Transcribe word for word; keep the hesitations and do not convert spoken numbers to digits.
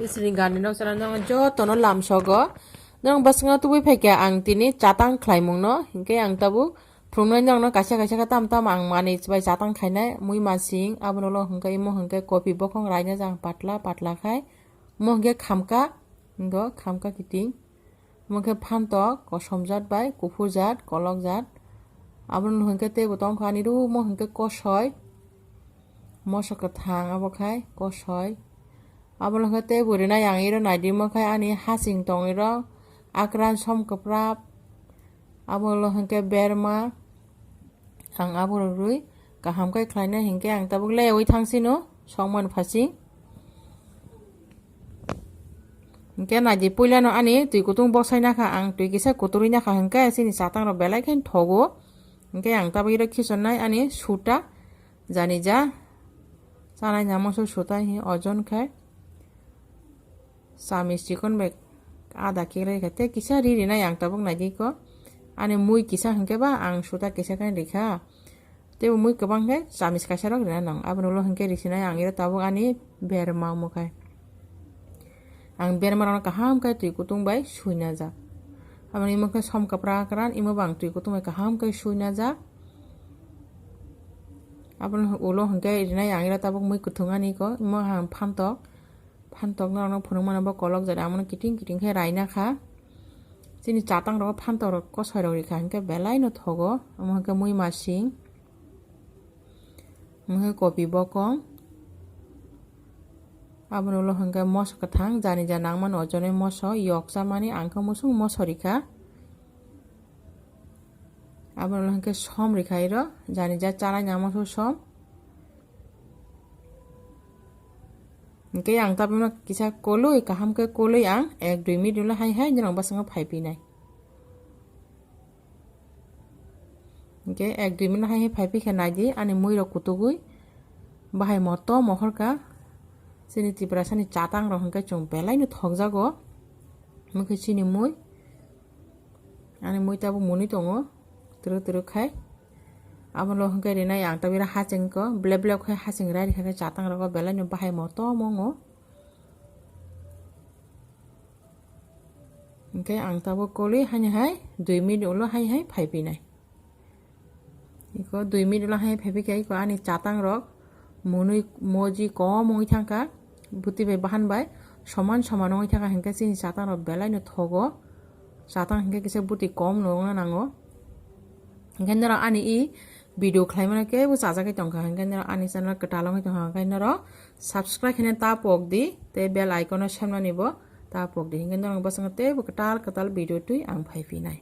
Bisini gani nok sana nang joto no lamsogo. Nang basnga tubui phaikha ang tini chatang khlaimung no. Hinkhe ang tabuk phunuknai nang no kaisa kaisa khe tam tam ang manwi bai chatang khainai mui masing. Abono ulo hinkhe imo hinkhe kopi bokhong raina jang patla patla khai. Mo hinkhe khamka, hingo khamka kiting. Omo khe phantok, kosom jat bai, kuphur jat, kolok jat. Abono hwnkhe teibo tongkha ani rumo hwnkhe kosoi. Moso kwthang abo khai kosoi. Abono hwnkhe teibo rinai ang iro naidi mo khai ani hasing tong iro. Akran som kwprap. Abono hwnkhe berma. Ang aborok rwi kaham khe khlainai hinkhe ang tabuk leyaui thangsino songmani phasing. Hinkhe naidi puilano ani twi kutung bosai nakha, ang twi kisa kuturwi nakha hinkhe chini chatang rok belai khe thogo. Hinkhe ang tabuk iro khisonnai ani suta jani ja chanai namo se suta hi ojon khe. Chamis chikon bai ada khe rai kha, tei kisa ri rinai ang tabuk naidi ko. Ani mui kisa hinkhe ba ang suta kisa khe rikha. Tei bo mui kwbang khe chamis kaisa rok rina nang. Aboni ulo hinkhe risinai ang iro tabuk ani berma omo khai. Ang berma rokno kaham khe twi kutung bai suina jak. Aboni omo khe som kwpra kwran imo bo ang twi kutung bai kaham khe suina jak. Aboni ulo hinkhe rinai ang iro tabuk mui kwthwng ani ko, imo ang phantok. Phantok norokno phunukmano bo kolok jani, amono kiting kiting khe raina kha. Chini chatang rogo phantok rok kosoi rok rikha hinkhe belai no thogo, omo hinkhe mui masing, omo hinkhe kopi bokong, aboni ulo hinkhe moso kwthang jani ja nangmani ojonwi moso yok chamani ang khe musung moso rikha. Aboni ulo hinkhe som rikha iro jani ja chanai nangma khe som. Hinkhe ang tabukno kisa kolwi, kaham khe kolwi ang ek dui minute ulo hai hai norok bwskango phai phinai. Hinkhe ek dui minute hai hai phai phikha naidi ani mui rok kutugwi bahai motom mohor kha. Chini Tiprasani chatang rok hinkhe chwng belai no thokjago. Omo khe chini mui. Ani mui tabuk mwnwi tongo, twrwk twrwk khai. Abono hinkhe rinai ang tabira haching ko, blep blep khai haching rai rikha khe chatang rogo belai no bahai motom wngo. Hinkhe ang tabuk kolwi haini hai dui minute ulo hai hai phai phinai. Iko dui minute ulo hai phai phikha iko ani chatang rok mwnwi moji kom wngwi thangkha, buti bai bahan bai soman soman wngwi thangkha hinkhe chini chatang rok belai no thogo, chatang hinkhe kisa buti kom no wngna nango. Hinkhe norok ani i video khlaimano kebo chajagwi tongkha hinkhe norok ani channel kwtal wngwi tongkha hinkhe norok subscribe khaina ta pok di tei bell icon no semnani bo ta pok di hinkhe norok bwskango teibo kwtal kwtal video twi ang phai phinai.